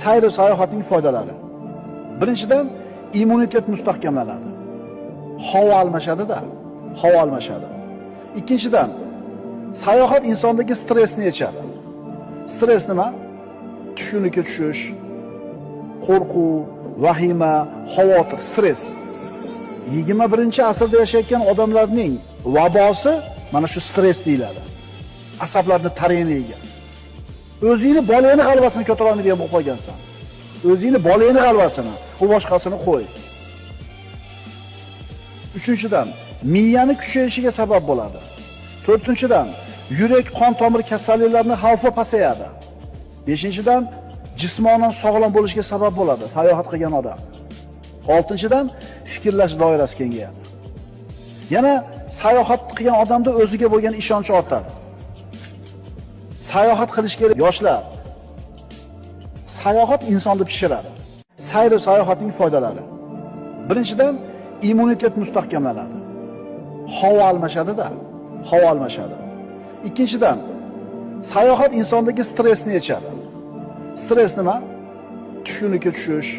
Sayr sayohatning foydalari. Birinchidan, immunitet mustahkamlanadi. Havo almashadi-da, havo almashadi. Ikkinchidan, sayohat insondagi stressni yechadi. Stress nima? Tushkunlikka tushish, qo'rquv, vahima, xavotir, stress. 21-asrda yashayotgan odamlarning vabosi mana shu stress deyiladi. Asablarni tarayini yegan. O'zingni bolangni g'alvasini ko'tara olmaydigan bo'lib qolgansan. O'zingni bolangni g'alvasini, u boshqasini qo'y. Uchinchidan, miyani kuchayishiga sabab bo'ladi. To'rtinchidan, yurak qon tomir kasalliklarining xavfi pasayadi. Beshinchidan, jismonan sog'lom bo'lishga sabab bo'ladi sayohat qilgan odam. Oltinchidan, fikrlash doirasi kengayadi. Yana sayohat qilgan odamda o'ziga bo'lgan ishonchi ortadi. Sayohat qilish kerak yoshlar. Sayohat insonni pishiradi. Sayr sayohatning foydalari. Birinchidan, immunitet mustahkamlanadi. Havo almashadi-da, havo almashadi. Ikkinchidan, sayohat insondagi stressni yechadi. Stress nima? Tushkunlikka tushish,